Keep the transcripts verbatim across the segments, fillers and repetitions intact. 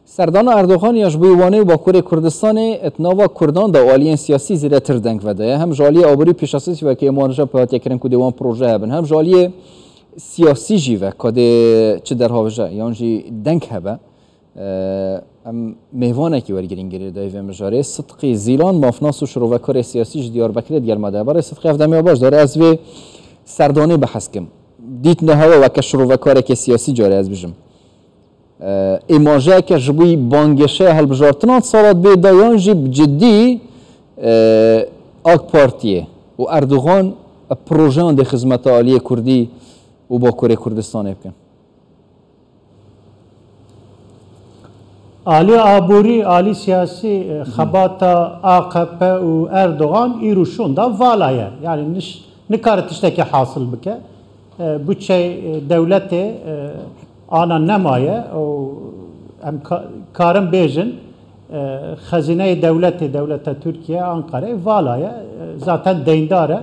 Serdana Erdogan ya ji bo Wanê û Bakurê Kurdistanê di nava Kurdan de aliyên siyasî zêdetir deng vedaye. Hem ji aliyê aborî pêşasî weke êmanja pê hatiye kirin ku dê wan proje hebin. Hem ji aliyê siyasî jî ve ka dê çi derhevije yan jî deng hebe. Em mêvanekî wergirîn girê dayê vê mijarê. Sidqî Zîlan, mafnas û şirovekarê siyasî ji Diyarbekirê digel me de. Barê Sidqî, ev demê baş dare ez vê serdanê behs kim. Dît niha we weke şirovekarekê siyasî carê ez bijim. Îmajeyeke ji bo bangêşeya hilbijartinan sala dibê de yan jî bi cidî AK Partiyê û Erdogan projeyan dê xizmeta aliyê Kurdî û Bakurê Kurdistanê bikin? Alî aborî, alî siyasî, xebata AKP û Erdogan îro şûnda vala ye. Yani niş-, nikare tiştekî hasil bike. E, Budçey, e, dewletê, e, ana nemaye û em ka-, karin bêjin, e, xezîneyê dewletê, dewleta Tirkiye, Ankarayê vala ye. E, zaten deyndar e.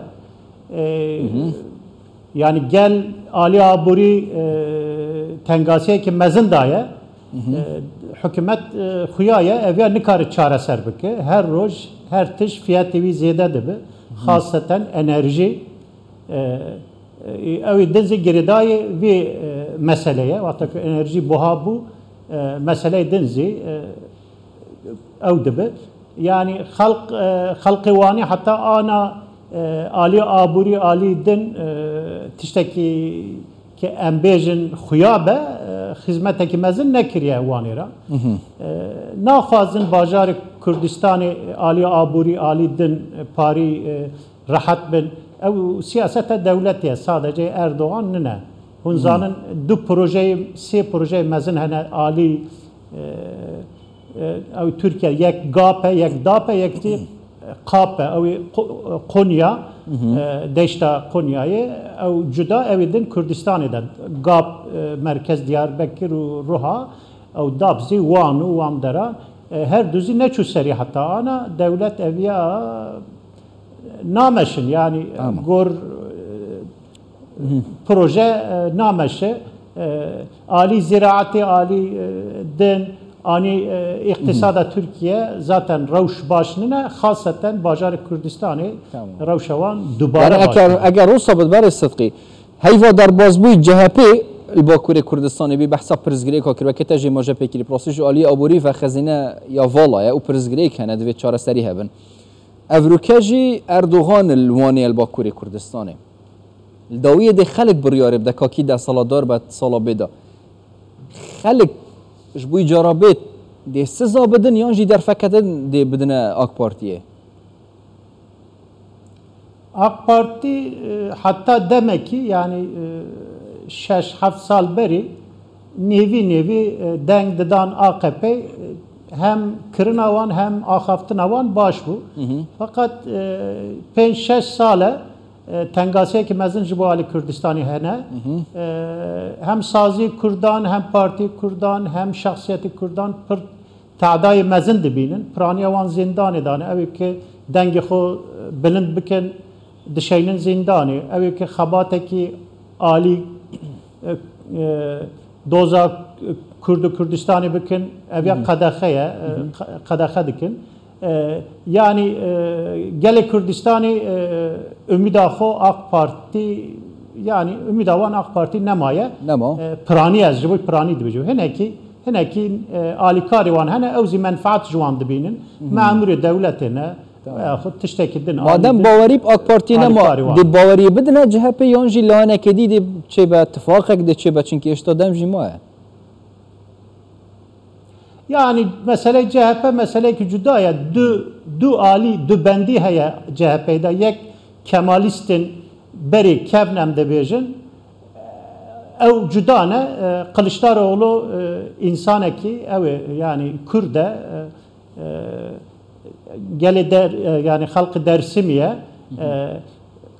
E, Yani gel alî aborî, e, tengasiyeke mezin daye. E, hikûmet, e, xuya ye, ev ya nikare çareser bike. Her roj, her tişt fiyatê wî zêde dibe. Xaseten enerjî. E, e, ew ê din zî girêdayê vê, e, meselê ye. Wexta ku enerjî buha bû, e, meseleyê din zî, e, ew dibe. Yani xelq, e, xelqê Wanê heta ana, e, alî aborî, alî din, e, tiştekî ke em bêjin xuya be, e, xizmetekî mezin nekiriye Wanê re. E, naxwazin bajarê Kurdistanê alî aborî, alî din, e, parî, e, rehet bin. Ew siyaseta dewletê ye, sadece Erdogan nine. Hûn zanin du projeyê, sê projeyê mezin hene alî, e, e, ew Tirkiye, yek GAP e, yek DAP e, yek jî KAP e, ew ê Qo-, Qonya, e, deşta Qonyayê, ew cuda, ew ê din Kurdistanê de. GAP, e, merkez Diyarbekir û Ruha, ew DAP zî Wan û wan deran. E, her du zî neçû serî heta ana, dewlet eviya nameşin, yani gor, e, proje, e, nameşe, e, alî ziraetê, alî, e, din, anî, e, îqtisada Tirkiye zaten rewş baş nine, xaseten bajarê Kurdistanê rewşa wan dubare baş nine. Eger wisa bit, Barê Sidqî, heyva derbazbûyî CHP li Bakurê Kurdistanê bî, behsa pirsgirêka kir, weke te jî îmaje pê kirî, bi rastî ji alî aborî ve xezîne ya vala ye û pirsgirêk hene, divê çareserî hebin. Evroke jî Erdogan li Wanê ye, li Bakurê Kurdistanê. Li dawiyê dê xelk biryarê bide, ka kî desthilatdar be sala bê de. Xelk ji bo îcara bê dê siza bidin yan jî derfeke din dê bidine AK Partiyê? AK Partî, e, heta demekî, yani, e, şeş heft sal berî nêvî nêvî, e, deng didan AKP'ê, e, hem kirina wan hem axaftina wan baş bû. Feqet, e, pênc şeş sal e, e, tengasiyeke mezin ji bo alî Kurdistanê hene. E, hem sazî Kurdan, hem partî Kurdan, hem şexsiyetî Kurdan pir tadayê mezin dibînin. Piraniya wan zîndanê dane. Ew ê ki dengê xwe, e, bilind bikin, dişeynin zîndanê. Ew ê ki xebatekî alî, e, e, doza Kurd û Kurdistanê bikin, ev ya qedexe ye, e, qe-, qedexe dikin. E, yani, e, gelê Kurdistanê, e, umîda xwe AK Partî, yani umîda wan AK Partî nemaye. Nema. E, piranî, ez ji bo piranî dibêjim. Hinekî, hinekî, e, alîkarê wan hene, ew zî menfaet ji wan dibînin. Memurê dewletê ne, veya xwe tiştekî din. Madem bawerî bi AK Partî nema, dê baweriyê bidine CHP yan jî layeneke dî dê çêbe tifaqek, dê çêbe, çinkî êşta dem jî maye. Yani meseleyê CHP meseleyekî cuda ye. Du, du alî, du bendî heye CHP'ê de. Yek Kemalîstên berê kevn em dibêjin. Ew cuda ne. E, Kılıçdaroğlu, e, însanekî, ew ê, yani Kurd e, e, e, gelê der, e, yani xelqê Dersimî ye. E,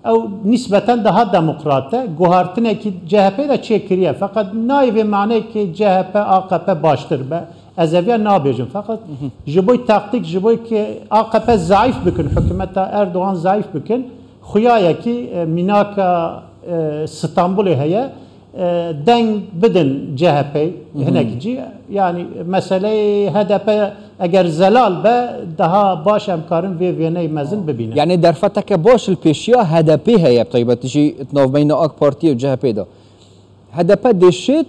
Ew nisbeten daha demokrat e. Guhartinekî CHP'ê de çêkiriye. Feqet nayê vê maneyê ki CHP, AKP baştir be. Ez eviya nabêjim. Feqet ji bo taktîk, ji bo ki AKP zayîf bikin, hikûmeta Erdogan zayîf bikin, xuya ye ki, e, mînaka, e, Stenbolê heye. e, deng bidin C H P, hinek cî. Yani meseleyê H D P eger zelal be, daha baş em karin vê wêneyê mezin bibînin. Yani derfeteke baş li pêşiya H D P heye, bi taybetî jî di navbeyna AK Partiyê û C H P de. H D P dê şêt,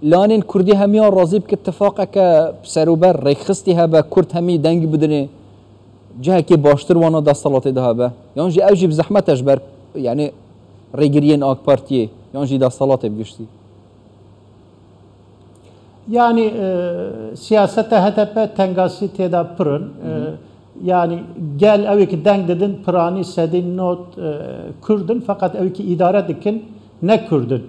lanên Kurdî hemiyan razî bike, tifaqeke serûber rêkxistî hebe, Kurd hemî dengî bidinê, cihekê baştir wana desthilatê de hebe. Yan jî ew jî bi zehmet e ji ber, yani rêgiriyên AK Partiyê, yan jî desthilatê bi giştî. Yani, e, siyaseta H D P tengasî têda pir in. E, yani gel ew ê ki deng didin, piranî sedî nod, e, Kurd in, feqet ew ê ki îdare dikin, ne Kurd in.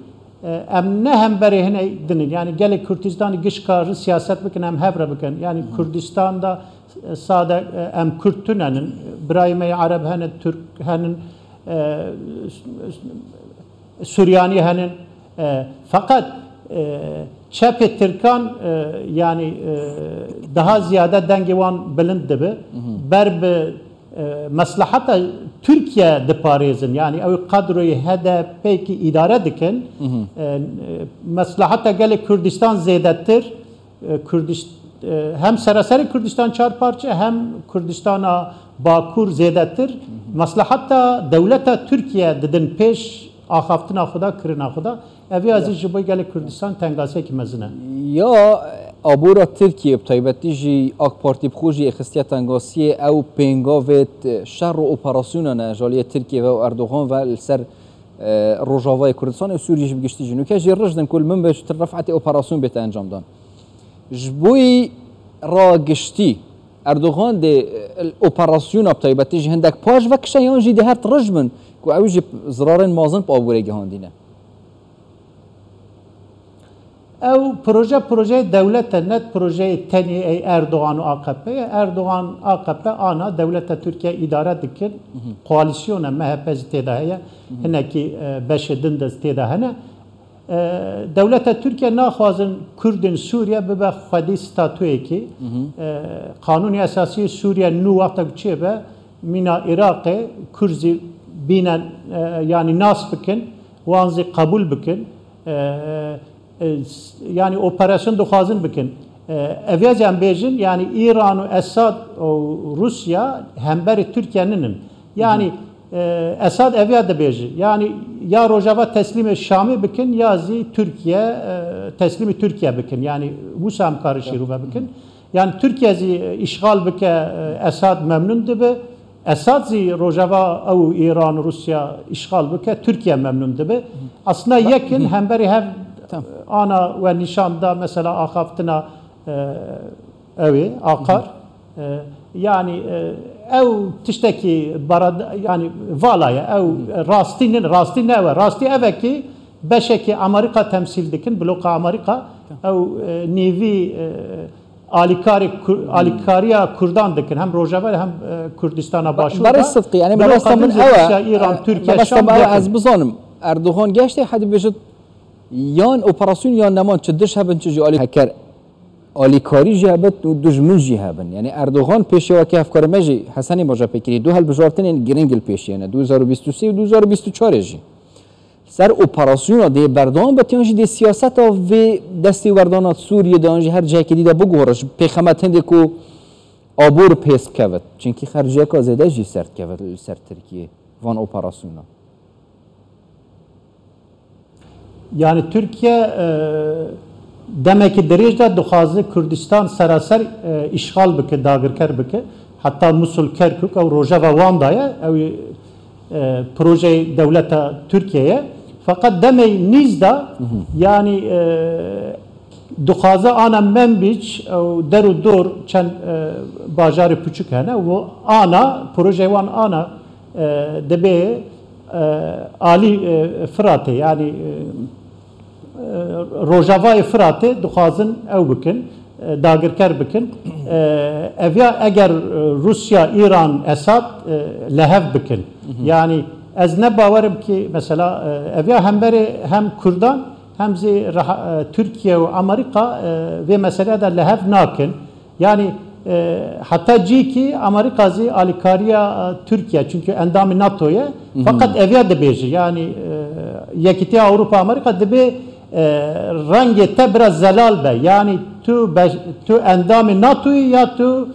E, em ne hemberê hine din in. Yani gelê Kurdistanê giş karin siyaset bikin, em hev re bikin. Yani Kurdistan da, e, sade, e, em Kurd tune nin. Birayê me yê Ereb hene, Türk henin, e, Suryanî henin. E, feqet, e, çepê Tirkan, e, yani, e, daha ziyade dengê wan bilind dibe. Ber bi, e, meslaheta Tirkiye diparêzin. Yani ew kadroyê H D P ki îdare dikin. E, e, meslaheta gelê Kurdistan zêdetir, e, Kurdist-, e, hem sereserê Kurdistan çar parçe, hem Kurdistana Bakur zêdetir. Meslaheta dewleta Tirkiye didin pêş axaftina xwe da, kirina xwe da. Ev ya zî ji bo gelê Kurdistan tengasiyekî mezin e. Ya abora Tirkiye, bi taybetî jî AK Partî bi xwe jî êxistiye tengasiyê, ew pêngavê şer û operasyona ne, ji aliyê Tirkiye ve û Erdogan ve li ser, e, Rojavayê Kurdistan û Sûriyê jî bi giştî jî. Nûke jî rijdin ku li min be ji tir refetê operasyon bête encamdan. Ji bo ra giştî Erdogan dê, e, operasyona bi taybetî jî hindek paş vekişe yan jî dê her rij bin ku ew jî zirarên mazin bi aborê gihandîne. Ew proje, projeyê dewlet e, ne projeyê tenê ey Erdogan û A K P ye. Erdogan, A K P ana dewleta Tirkiye îdare dikin, koalîsyon e, M H P jî tê de heye, hinekî, e, beşê din de tê de hene. E, dewleta Tirkiye naxwazin Kurdên Sûriye bibe xwedî statuyekî. E, Qanûnê Esasî yê Sûriye nû wexta ku çêbe, mîna Iraqê, Kurd zî bîne, e, yanî nas bikin, wan zî qebûl bikin. E, e, s-, yanî operasyon dixwazin bikin. E, ev ya zî em bêjin, yanî Îran û Esad û Rûsya hemberê Tirkiye ninin. Yanî, e, Esad ev ya dibêje. Yanî ya Rojava teslîmê Şamê bikin, ya zî Tirkiye, e, teslîmê Tirkiye bikin. Yanî wisa em karin şîrove bikin. Yani Tirkiye zî, e, îşxal bike, e, Esad memnun dibe. Esad zî Rojava ew û Îran û Rûsya îşxal bike, Tirkiye memnun dibe. Aslında yekin hemberî hev, e, ana we nîşan da mesela axaftina, e, ew ê, Aqar. E, yani, e, ew tiştekî barad-, yani vala ye, ew rastî ne, rastî ne ew e. Rastî ev e ki beşekî Amerîka temsîl dikin, bloka Amerîka, ew, e, nîvî, e, alîkarê Kur-, alîkariya Kurdan dikin, hem Rojava hem, e, Kurdistana Başûr Barê da. Sidqî, yani mebesta min ew e, Rûsya, Îran, e, Tirkiye, mebesta Şam min ew e, yekin. Ez bizanim, Erdogan geştê hedî bêjit yan operasyon yan neman, çi diş hebin, çi jî alî heker alîkarî jî hebin û dijmin jî hebin. Yani Erdogan pêşiya weke hevkarê me jî Hesenê Baca pêkirî du hilbijartinên giring li pêşiye ne, du hezar û bîst û sê û du hezar û bîst û çarê jî. Ser operasyona dê berdewam be, yan jî dê siyaseta vê destê werdana Sûriyê de, yan jî her cihekê dî de biguhere, ji pêxemet hindê ku abor pês bikevit. Çimkî xerciyeka zêde jî ser dikevit li ser Tirkiyê van operasyona. Yani Tirkiye, e, demekî dirêj de dixwaze Kurdistan seraser, e, îşxal bike, dagirker bike. Heta Musul, Kerkûk, ew rojeva wan da ye, ew, e, projeyê dewleta Tirkiye ye. Feqet demê nîz de, yani, e, dixwaze ana Menbîc, ew der û dor çend, e, bajarê piçûk hene, û ana, projeyê wan ana, e, dibê, e, alî, e, Firatê, yani, e, e, Rojavayê Firatê dixwazin ew bikin, e, dagirker bikin. E, ev ya eger, e, Rûsya, Îran, Esad, e, li hev bikin. Yani ez ne bawerim ki mesela, e, ev ya hemberê hem Kurdan hem zî reha-, e, Tirkiye û Amerîka, e, vê meseleye de li hev nakin. Yani, e, heta cîkî Amerîka zî alîkariya, e, Tirkiye, çimkî endamê NATO ye. Feqet ev ya dibêje, yani, e, Yekîtiya Ewropa Amerîka dibê E, rengê te biraz zelal be. Yanî tu be, tu endamê NATOyî ya tu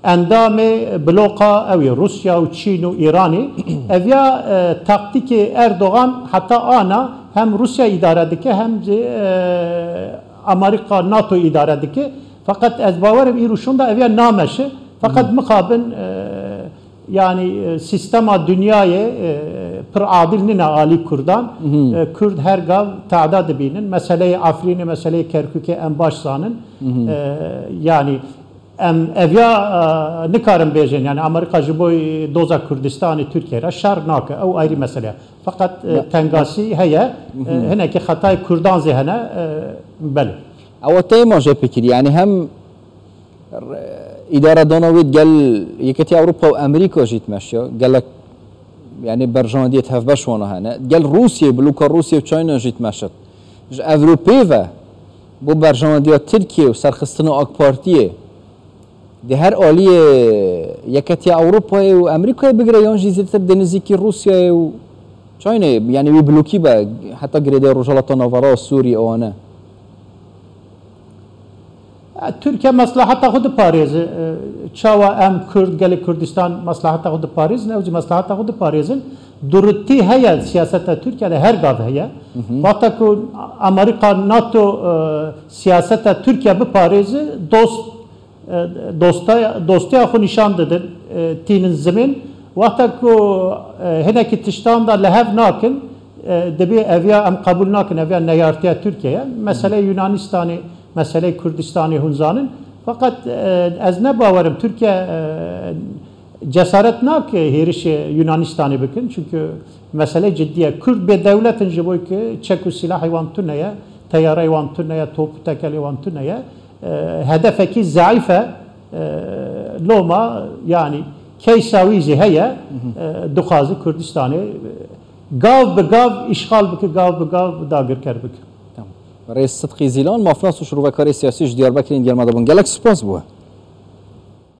endamê bloka ew ê Rûsya û Çîn û Îranî. Ev ya, e, taktîkê Erdogan heta ana hem Rûsya îdare dike hem jî, e, Amerîka NATO îdare dike. Feqet ez bawerim îro şûnda ev ya nameşe. Feqet mixabin, e, Yanî, e, sîstema dinyayê, e, pir adil nîne alî Kurdan. E, Kurd her gav tehda dibînin. Meseleyê Efrînê, meseleyê Kerkûkê em baş zanin. E, yanî, em ev ya, e, nikarin bêjin. Yanî, Amerîka ji bo doza Kurdistanê Tirkiye re şer nake. Ew ayrî mesele ye. Feqet, e, tengasî heye. E, hinekî xetayê Kurdan zî hene. E, belê. Ew tema jê fikirî. Yanî hem Re-, îdaredana wê digel Yeketiya Ewropa û Amerîka jî dimeşiya. Gelek, yanî berjandiyê di hevbeş wana hene. Digel Rûsiyê, bloka Rûsiyê û Çayna jî dimeşit. Ji Ewropê ve bo berjandiya Tirkiye û serxistina AK Partiyê di her aliyê Yeketiya Ewropayê û Amerîkayê bigire yan jî zêdetir di nizîkî Rûsiyayê û Çaynayê, yanî wî blokî be, heta girêdayî Rojhilata Navara, Sûrî, ewane. Tirkiye meslaheta xwe diparêze. Çawa em Kurd, gelê Kurdistan meslaheta xwe diparêzin, ew jî meslaheta xwe diparêzin. Durûtî heye siyaseta Tirkiye de her gav heye. Wexta ku Amerîka, NATO, e, siyaseta Tirkiye biparêze, dost, e, dosta-, dostiya xwe nîşan didin, e, tînin zimên. Wexta ku, e, hinekî tiştan da li hev nakin, e, dibê eviya em qebûl nakin, eviya neyartiya Tirkiye ye. Meseleya Yunanistanê, meseleya Kurdistanê hûn zanin. Feqet, e, ez ne bawerim Tirkiye, e, cesaret nake hêrişê Yunanistanê bikin. Çünkü mesele ciddi ye. Kurd bê dewlet in ji bo ki çek û silahê wan tune ye, teyareyê wan tune ye, top û tekelê wan tune ye. E, hedefekî zeîf e. E, loma, yanî keysa wî jî heye, e, dixwaze Kurdistanê, e, gav bi gav îşxal bike, gav bi gav dagirker bike. Tamam. Rêz Sidqî Zîlan, mafnas û şirovekarê siyasî ji Diyarbekirê digel me de bûn. Gelek spas bo we.